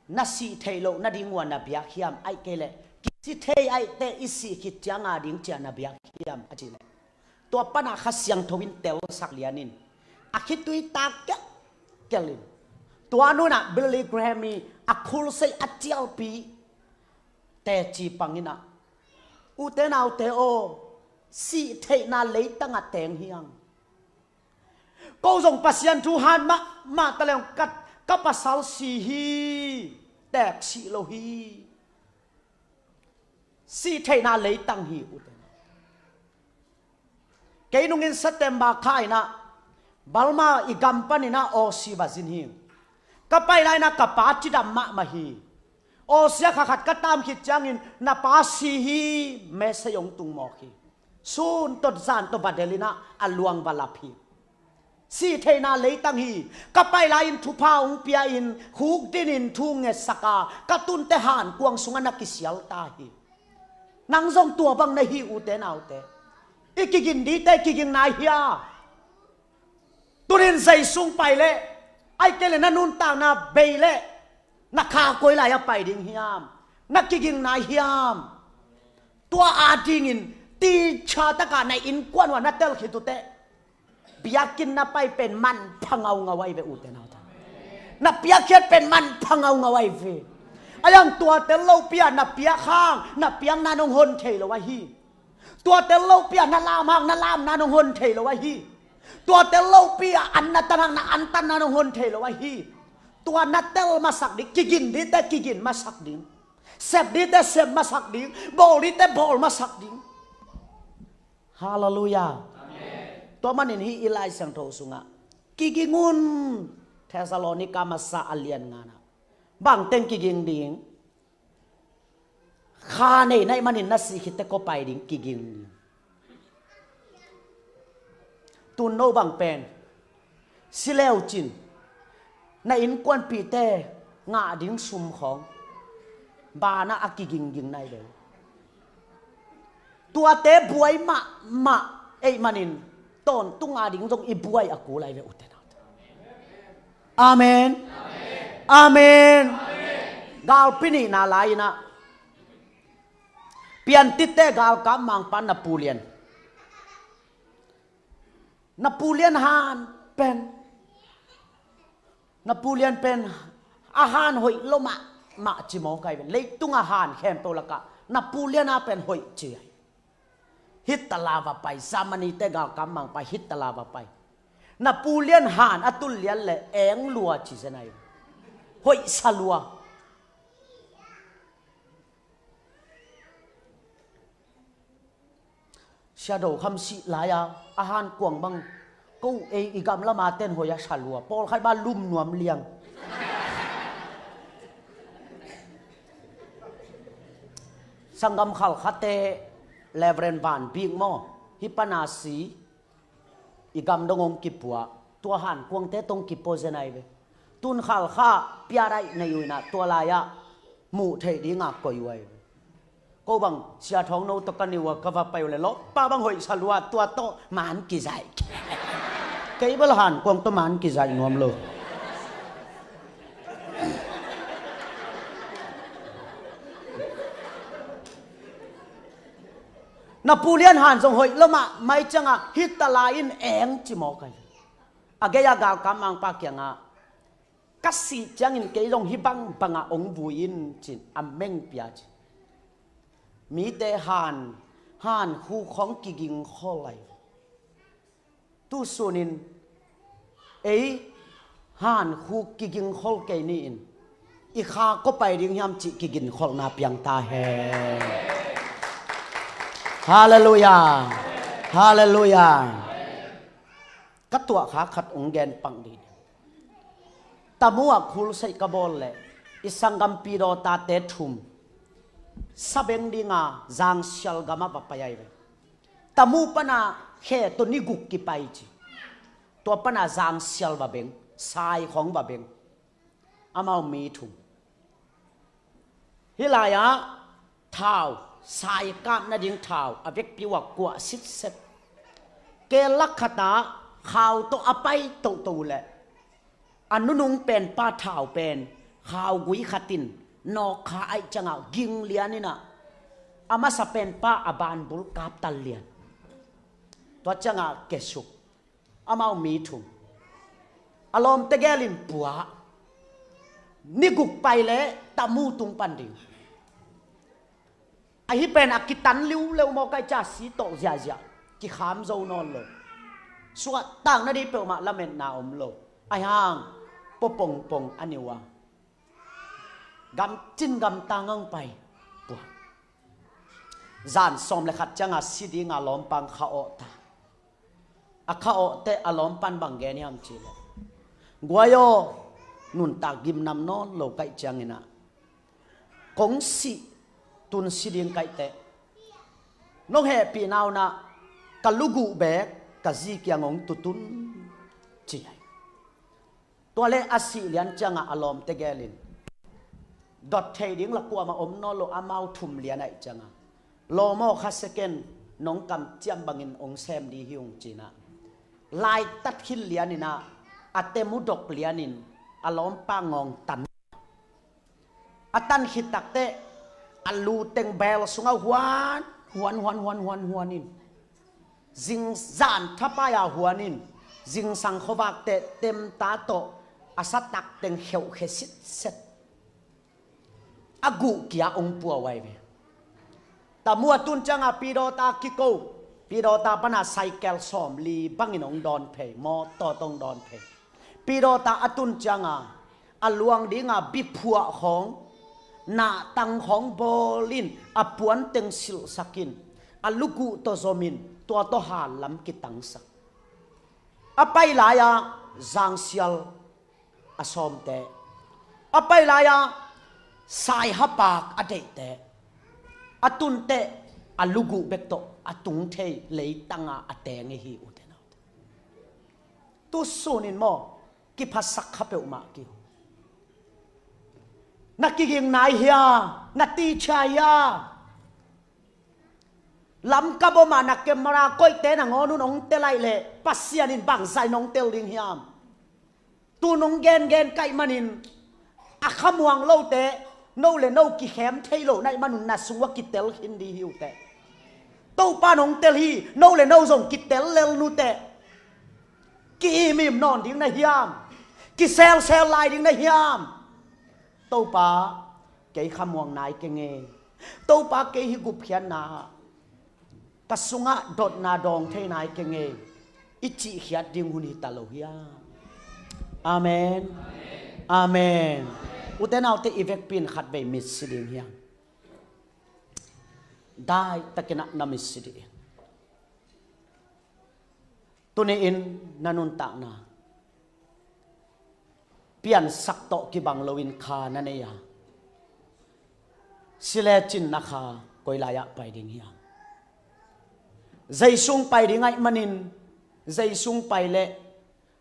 na sih theih loh nading uh ah na biak hiam, ahih kei leh kisih thei ahih teh i sih khit cianga ding ci-a na biak hiam?" a cih leh, tua pana Kha Siangtho in telsak lian in a khitui tak kelkel in, tua nu in ah Billy Graham i a crusade a cialpi teci pang in ah, "Ute naute aw, sih theihna leitang ah teng hi hang. Ko zong Pasian thu hat mahmah ta leng ka, ka pasal si hi, teek sih lo hi. Sih theihna leitang hi, ute naute. Kei nungin September kha in ah Burma i gam panin ah Aussie va zin hi. Ka pai lai-in ah ka pa cidam mahmah hi. Aussie ah kha khat ka tam khit ciangin na pa si hi, message hong tung mawk hi. Sun tawh zan tawh va delh in ah a luang va lap hi. Sih theihna leitang hi. Ka pai lai-in thupha hong pia-in, hukdinin thu ngetsak a, ka tunte hankuang sungah na kisial ta hi. Nang zong tua bang na hi, ute naute. I kigin dite kigin nai hia? Tunin zei sung pai leh, ahih kei leh na nuntakna bei leh, na kha koi lai-ah pai ding hiam? Na kiging nai hiam?" Tua adingin tichataka na innkuan uh ah na tel khit uh teh, biakinn na pai pen manpha ngaungau ahi ve, ute naute. Na piakkhiat pen manpha ngaungau ahi ve. Ahi hang tua tel lopi-a na piak hang na piakna nong hon thei lo ahi. Tua tel lopi-a na lam hang na lamna nong hon thei lo ahi. Tua tel lopi-a an na tan hang na antanna nong hon thei lo ahi. Tua na tel masak ding, kigin dite kigin masak ding. Sep dite sep masak ding. Bawl dite bawl masak ding. Halleluiah. Amen. Tua manin hih i Lai Siangtho sungah kiging un, Thessalonika masa a lian ngana. Bangteng kiging ding? Kha nei na hih manin na sih khit teh kua pai ding, kiging ding. Tun no bang pen si leucin na innkuanpihte ngah ding sum khawng banah a kigingging nai ve. Tuate buai mahmah ahih manin tawntung a ding zong i buai a kul ahi ve, ute naute. Amen. Amen. Galpi nihna lai-in ah Piantitte galkap mangpa Napoleon. Napoleon han pen, Napoleon pen a han hoih lo mah. mah ci mawk ai ve. Leitungah han khempeuh lakah na Pu Lian a pen hoih ci ai. Hitler va pai, Germany te galkap mangpa Hitler va pai. Na Pu Lian han a tul lian le eng lua ci zen ai. Hoih sa lua. Sia Do Kham sih lai-a a han kuang bang ko ei i gam lama ten hoih a sa lua. Pawlkhat ba lum nuam liang. Sanggam Khalkhate, Reverend Van Bik maw, hih pana si i gam dong hong kipua, tua han kuangte tong kipua zen ai ve. Tun Khalkha piaraih nei uh inah tua lai-ah muh theih dinga koih uh ai ve. Ko bang Sia Thawng No tawh ka nih uh a ka va pai uh le lawpa bang hoih sa lua, tua tawh man kizaih. Kei bel han kuang tawh man kizaih nuam lo. Na Pu Lian han zong hoih lo mahmah ciangah Hitler in eng ci mawk ai. A gei-a galkap mangpa kiangah ka sih ciangin kei zong hih bangbangah hong vui in cin a meng pia ci. Mite han, han khuk hong kigingkhol ai. Tu sunin ei han khuk kigingkhol kei ni-in i kha kua pai ding hiam cih kigingkholhna piang ta hen. Halleluiah. Halleluiah. Ka tuahkha khat hong gen pang dih. Tamu ah khulseih ka bawl leh i sanggam Pi Daw tate thum sabeng dinga Zangsial gamah va pai ai ve. Tamu pana khe tawh ni guk kipai ci. Tua pana Zangsial va beng, Sai khong va beng. Amau mi thum. Hih lai-ah thau, Sai kap nading thau a vekpi uh a kuah sitset. Keel lak khatah khau tawh a pai tohtoh uh leh a nunung penpa thau pen khau gui khat in nawk kha aih ciangah ging lian inah a masa penpa a banbul kaptal lian. Tua ciangah kesuk. Amau mi thum. A lawmte gel in pua. Ni guk pai le Tamu tung pan ding. Ahi pen a kitan liuleu maw, kai ca si tawh ziahziah kikham zo nawn lo. Suahtak nading peuhmah lametna om lo. Ahi hang pua pongpong a niu a, gamcin gamtang ang pai. Pua. Zan sawm le khat cianga si dinga lawmpa kha awh ta. A kha awh teh a lawmpan bang gen hiam cih leh, guai aw, nuntak gimnam nawn lo kaih cianginah kong sih, tun si ding kaih teh nong hehpihna unah ka luguh beek ka zi kiang hong tutun, ci ai. Tua le a sih lian ciangah a lawmte gelin dot thei ding la kuamah om nawn lo, amau thum lian aih ciangah, lawm aw, kha second nong kamciam bangin hong sem dih hi ung, cinah laitat khit lianinah a tem uh dok lianin a lawmpa ngawng tan. A tan khit takteh a lu teng bel sungah huan huan huan huan huan huan in, zingzan thapai-a huan in, zingsang khuavak teh temta tawh a satak teng kheuhkhe sitset. A guh kia hong pua uh ai ve. Tamu a tun cianga Pi Daw ta kiko, Pi Daw ta pana cycle sawmli bangin hong dawn phei, mawtaw tawh hong dawn phei. Pi Daw ta a tun cianga a luang dinga biphuah khawng, nahtang khawng bawlin a puanteng silhsakin a luguh tawh zomin tua tawh hallam kitangsak. A pai lai-a zangsial a sawmte, a pai lai-a saihapak a deihte, a tunteh a luguh bek tawh a tung thei leitanga a teng i hi ute naute. Tu sunin maw, kiphasak kha peuhmah kiu. Na kiging nai hia? Na tichia hia? Lamka bawmah na camera koihte nangawn un hong tel aih leh Pasian in bangzah in hong tel ding hiam? Tu nong gengen kaih manin a khamuang lote, no le no kikhem thei lo naih manun na sung ua kitel khin dih hi uh teh. Topa nong tel hi, no le no zong kitel lel nu teh. Ki-imim nawn ding na hiam? Kiselsel lai ding na hiam? Topa, Kei khamuang nai keng e. Topa, kei hih gupkhiatna ka sungah dotna dawng thei nai keng e, i cihkhiat ding hun hi ta lo hiam? Amen. Amen. Ute naute, i vekpi in khatvei mitsi ding hiam? Daitakin ah na mitsi dih in. Tuni-in na nuntakna piansak tawh kibang loin kha na nei a, si lecin na kha koi lai-ah pai ding hiam? Jesu hong pai ding ahih manin, Jesu hong pai leh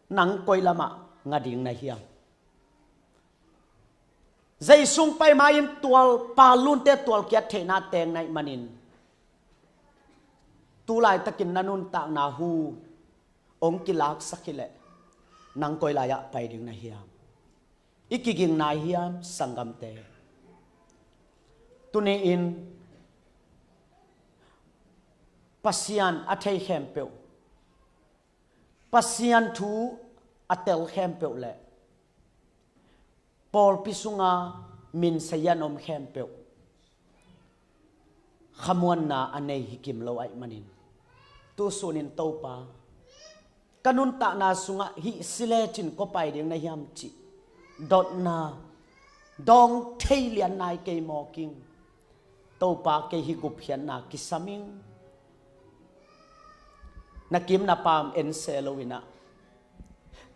nang koi lamah nga ding na hiam? Jesu hong pai ma-in tual, pa lunte tualkiat theihna teng na hih manin, tu laitakin na nuntakna hu hong kilaksak hi leh nang koi lai-ah pai ding na hiam? I kiging nai hiam, sanggamte? Tuni-in Pasian a thei khempeuh, Pasian thu a tel khempeuh le pawlpi sunga min sayan om khempeuh khamuanna a nei hi kim lo ahih manin, tu sunin Topa, ka nuntakna sungah hih si lecin koi pai ding na hiam cih dotna dawng thei lian nai kei maw king? Topa, kei hih gupkhiatna kisam ing. Na kim na pam en se loin ah,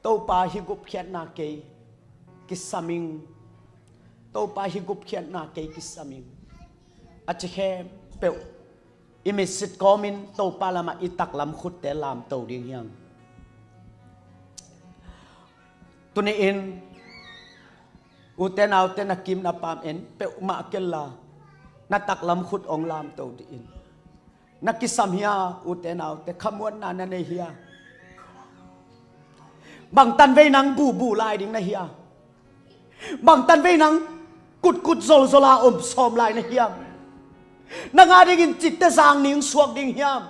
Topa, hih gupkhiatna kei kisam ing. Topa, hih gupkhiatna kei kisam ing, a ci khempeuh i mitsit kawmin Topa lamah i taklam khutte lamto ding hiam? Tuni-in ute naute, na kim na pam en peuhmah kenla, na taklam khut hong lamto dih in. Na kisam hia, ute naute? Khamuanna na nei hia? Bangtan vei nang bubu lai ding na hiam? Bangtan vei nang kutkut zolzola om sawm lai na hiam? Nang a dingin citte zang ning suak ding hiam?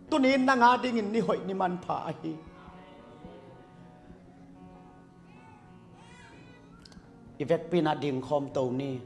Tuni-in nang a dingin ni hoih ni manpha ahi. I vekpi-in ah dingkhawm to ni.